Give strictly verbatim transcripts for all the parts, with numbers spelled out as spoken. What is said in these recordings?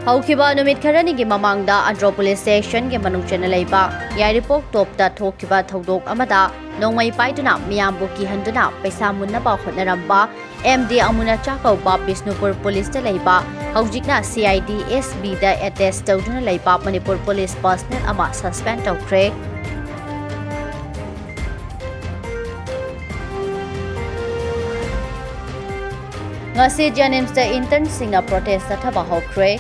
ꯍꯧꯈꯤꯕ ꯅꯨꯃꯤꯠ ꯈꯔꯅꯤꯒꯤ ꯃꯃꯥꯡꯗ ꯑꯟꯗ꯭ꯔꯣ ꯄꯨꯂꯤꯁ ꯁ꯭ꯇꯦꯁꯟꯒꯤ ꯃꯅꯨꯡ ꯆꯟꯅ ꯂꯩꯕ ꯌꯥꯏꯔꯤꯄꯣꯛ ꯇꯣꯞꯇ ꯊꯣꯛꯈꯤꯕ ꯊꯧꯗꯣꯛ ꯑꯃꯗ ꯅꯣꯡꯃꯩ ꯄꯥꯏꯗꯨꯅ ꯃꯤꯌꯥꯝꯕꯨ ꯀꯤꯍꯟꯗꯨꯅ ꯄꯩꯁꯥ ꯃꯨꯟꯅꯕ ꯍꯣꯠꯅꯔꯝꯕ ꯑꯦꯝ ꯗꯤ ꯑꯃꯨꯅꯆꯥ ꯀꯧꯕ ꯕꯤꯁꯅꯨꯄꯨꯔ ꯄꯨꯂꯤꯁꯇ ꯂꯩꯕ, ꯍꯧꯖꯤꯛꯅ ꯁꯤ ꯑꯥꯏ ꯗꯤ ꯑꯦꯁ ꯕꯤꯗ ꯑꯦꯇꯦꯆ ꯇꯧꯗꯨꯅ ꯂꯩꯕ ꯃꯅꯤꯄꯨꯔ ꯄꯨꯂꯤꯁ ꯄꯔꯁꯅꯦꯜ ꯑꯃ ꯁꯁꯄꯦꯟ ꯇꯧꯈ꯭ꯔꯦ꯫ ꯉꯁꯤ ꯖꯦꯅꯤꯝꯁꯇ ꯏꯟꯇꯔꯟꯁꯤꯡꯅ ꯄ꯭ꯔꯣꯇꯦꯁ ꯆꯠꯊꯕ ꯍꯧꯈ꯭ꯔꯦ꯫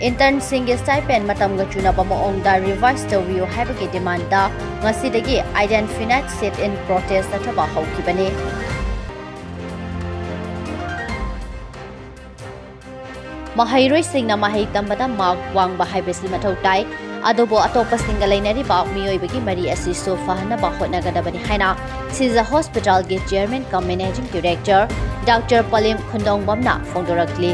ꯏꯟꯇꯔꯟꯁꯤꯡꯒꯤ ꯁ꯭ꯇꯥꯏꯄꯦꯟ ꯃꯇꯝꯒ ꯆꯨꯅꯕ ꯃꯑꯣꯡꯗ ꯔꯤꯚꯥꯏꯁ ꯇꯧꯕꯤꯌꯨ ꯍꯥꯏꯕꯒꯤ ꯗꯤꯃꯥꯟꯗ ꯉꯁꯤꯗꯒꯤ ꯑꯥꯏꯗꯦꯟꯐꯤꯅꯥꯏꯠ ꯁꯤꯠ ꯏꯟ ꯄ꯭ꯔꯣꯇꯦꯁ ꯆꯠꯊꯕ ꯍꯧꯈꯤꯕꯅꯤ꯫ ꯃꯍꯩꯔꯣꯏꯁꯤꯡꯅ ꯃꯍꯩ ꯇꯝꯕꯗ ꯃꯥꯔꯛ ꯋꯥꯡꯕ ꯍꯥꯏꯕꯁꯤ ꯃꯊꯧ ꯇꯥꯏ, ꯑꯗꯨꯕꯨ ꯑꯇꯣꯞꯄꯁꯤꯡꯒ ꯂꯩꯅꯔꯤꯕ ꯃꯤꯑꯣꯏꯕꯒꯤ ꯃꯔꯤ ꯑꯁꯤꯁꯨ ꯐꯍꯟꯅꯕ ꯍꯣꯠꯅꯒꯗꯕꯅꯤ ꯍꯥꯏꯅ ꯁꯤꯖ ꯍꯣꯁꯄꯤꯇꯥꯜꯒꯤ ꯆꯤꯌꯔꯃꯦꯟ ꯀꯝ ꯃꯦꯅꯦꯖꯤꯡ ꯗꯤꯔꯦꯛꯇꯔ ꯗꯥꯛꯇꯔ ꯄꯂꯦꯝ ꯈꯨꯟꯗꯣꯡꯕꯝꯅ ꯐꯣꯡꯗꯣꯔꯛꯂꯤ꯫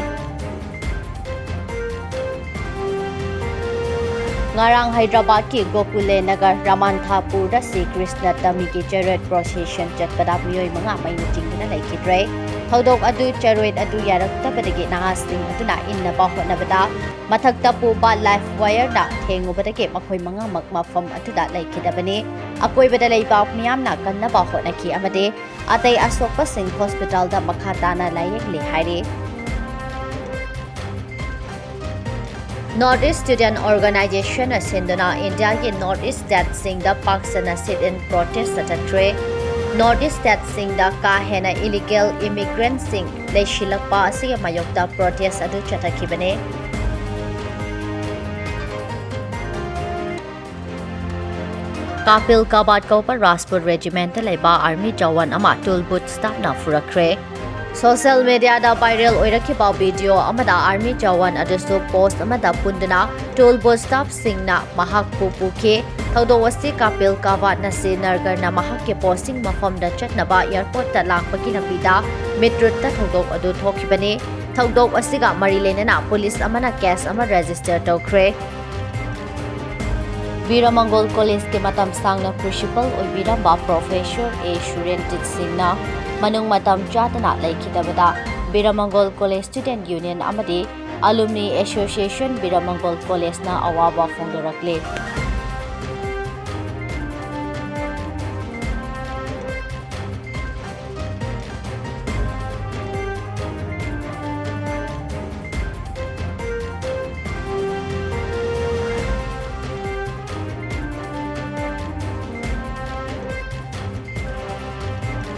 ꯉꯔꯥꯡ ꯍꯩꯗ꯭ꯔꯕꯥꯗꯀꯤ ꯒꯣꯀꯨꯂꯦ ꯅꯒꯔ ꯔꯥꯃꯥꯟꯊꯥꯄꯨꯔꯗ ꯁ꯭ꯔꯤ ꯀ꯭ꯔꯤꯁꯅ ꯇꯃꯤꯒꯤ ꯆꯦꯔꯦꯠ ꯄ꯭ꯔꯣꯁꯦꯁꯟ ꯆꯠꯄꯗ ꯃꯤꯑꯣꯏ ꯃꯉꯥ ꯃꯩꯅ ꯆꯤꯡꯗꯨꯅ ꯂꯩꯈꯤꯗ꯭ꯔꯦ꯫ ꯊꯧꯗꯣꯛ ꯑꯗꯨ ꯆꯦꯔꯦꯠ ꯑꯗꯨ ꯌꯥꯔꯛꯇꯕꯗꯒꯤ ꯅꯍꯥꯁꯤꯡ ꯑꯗꯨꯅ ꯏꯟꯅꯕ ꯍꯣꯠꯅꯕꯗ ꯃꯊꯛꯇ ꯄꯨꯕ ꯂꯥꯏꯐ ꯋꯥꯌꯔꯅ ꯊꯦꯡꯉꯨꯕꯗꯒꯤ ꯃꯈꯣꯏ ꯃꯉꯥꯃꯛ ꯃꯐꯝ ꯑꯗꯨꯗ ꯂꯩꯈꯤꯗꯕꯅꯤ꯫ ꯑꯀꯣꯏꯕꯗ ꯂꯩꯕ ꯃꯤꯌꯥꯝꯅ ꯀꯟꯅꯕ ꯍꯣꯠꯅꯈꯤ ꯑꯃꯗꯤ ꯑꯇꯩ ꯑꯁꯣꯛꯄꯁꯤꯡ ꯍꯣꯁꯄꯤꯇꯥꯜꯗ ꯃꯈꯥ ꯇꯥꯅ ꯂꯥꯌꯦꯡꯂꯤ ꯍꯥꯏꯔꯤ꯫ ꯅꯣꯔꯠ ꯏꯁ ꯁ꯭ꯇꯨꯗꯦꯟꯠ ꯑꯣꯔꯒꯅꯥꯏꯖꯦꯁꯟꯅ ꯁꯤꯟꯗꯨꯅ ꯏꯟꯗꯤꯌꯥꯒꯤ ꯅꯣꯔꯠ ꯏꯁ ꯁ꯭ꯇꯦꯠꯁꯤꯡꯗ ꯄꯥꯛ ꯁꯟꯅ ꯁꯤꯠ ꯏꯟ ꯄ꯭ꯔꯣꯇꯦꯁ ꯆꯠꯊꯈ꯭ꯔꯦ꯫ ꯅꯣꯔꯠ ꯏꯁ ꯁ꯭ꯇꯦꯠꯁꯤꯡꯗ ꯀꯥ ꯍꯦꯟꯅ ꯏꯂꯤꯒꯦꯜ ꯏꯃꯤꯒ꯭ꯔꯦꯟꯠꯁꯤꯡ ꯂꯩꯁꯤꯜꯂꯛꯄ ꯑꯁꯤꯒꯤ ꯃꯥꯌꯣꯛꯇ ꯄ꯭ꯔꯣꯇꯦꯁ ꯑꯗꯨ ꯆꯠꯊꯈꯤꯕꯅꯤ꯫ ꯀꯥꯄꯤꯜ ꯀꯥꯕꯥꯠ ꯀꯧꯕ ꯔꯥꯖꯄꯨꯠ ꯔꯦꯖꯤꯃꯦꯟꯠꯇ ꯂꯩꯕ ꯑꯥꯔꯃꯤ ꯖꯋꯥꯟ ꯑꯃ ꯇꯨꯜ ꯕꯨꯠ ꯁ꯭ꯇꯥꯐꯅ ꯐꯨꯔꯛꯈ꯭ꯔꯦ꯫ ꯁꯣꯁꯤꯌꯦꯜ ꯃꯤꯗꯤꯌꯥꯗ ꯚꯥꯏꯔꯦꯜ ꯑꯣꯏꯔꯛꯈꯤꯕ ꯚꯤꯗꯤꯑꯣ ꯑꯃꯗ ꯑꯥꯔꯃꯤ ꯖꯋꯥꯟ ꯑꯗꯨꯁꯨ ꯄꯣꯁꯠ ꯑꯃꯗ ꯄꯨꯟꯗꯨꯅ ꯇꯨꯜ ꯕꯨꯠ ꯁ꯭ꯇꯥꯐꯁꯤꯡꯅ ꯃꯍꯥꯛꯄꯨ ꯄꯨꯈꯤ꯫ ꯊꯧꯗꯣꯛ ꯑꯁꯤ ꯀꯥꯄꯤꯜ ꯀꯥꯕꯥꯠꯅ ꯁ꯭ꯔꯤꯅꯒꯔꯅ ꯃꯍꯥꯛꯀꯤ ꯄꯣꯁꯇꯤꯡ ꯃꯐꯝꯗ ꯆꯠꯅꯕ ꯑꯦꯌꯔꯄꯣꯔꯠꯇ ꯂꯥꯛꯄꯒꯤ ꯂꯝꯕꯤꯗ ꯃꯤꯠꯔꯨꯠꯇ ꯊꯧꯗꯣꯛ ꯑꯗꯨ ꯊꯣꯛꯈꯤꯕꯅꯤ꯫ ꯊꯧꯗꯣꯛ ꯑꯁꯤꯒ ꯃꯔꯤ ꯂꯩꯅꯅ ꯄꯨꯂꯤꯁ ꯑꯃꯅ ꯀꯦꯁ ꯑꯃ ꯔꯦꯖꯤꯁꯇꯔ ꯇꯧꯈ꯭ꯔꯦ꯫ ꯕꯤꯔꯃꯪꯒꯣꯜ ꯀꯣꯂꯦꯖꯀꯤ ꯃꯇꯝ ꯁꯥꯡꯅ ꯄ꯭ꯔꯤꯟꯁꯤꯄꯜ ꯑꯣꯏꯕꯤꯔꯝꯕ ꯄ꯭ꯔꯣꯐꯦꯁꯔ ꯑꯦ ꯁꯨꯔꯦꯟꯖꯤꯠ ꯁꯤꯡꯅ ꯃꯅꯨꯡ ꯃꯇꯝ ꯆꯥꯗꯅ ꯂꯩꯈꯤꯗꯕꯗ ꯕꯤꯔꯃꯪꯒꯣꯜ ꯀꯣꯂꯦꯖ ꯁ꯭ꯇꯨꯗꯦꯟꯠ ꯌꯨꯅꯤꯌꯟ ꯑꯃꯗꯤ ꯑꯦꯁꯣꯁꯤꯌꯦꯁꯟ ꯕꯤꯔꯥꯃꯪꯒꯣꯜ ꯀꯣꯂꯦꯖꯅ ꯑꯋꯥꯕ ꯐꯣꯡꯗꯣꯔꯛꯂꯦ꯫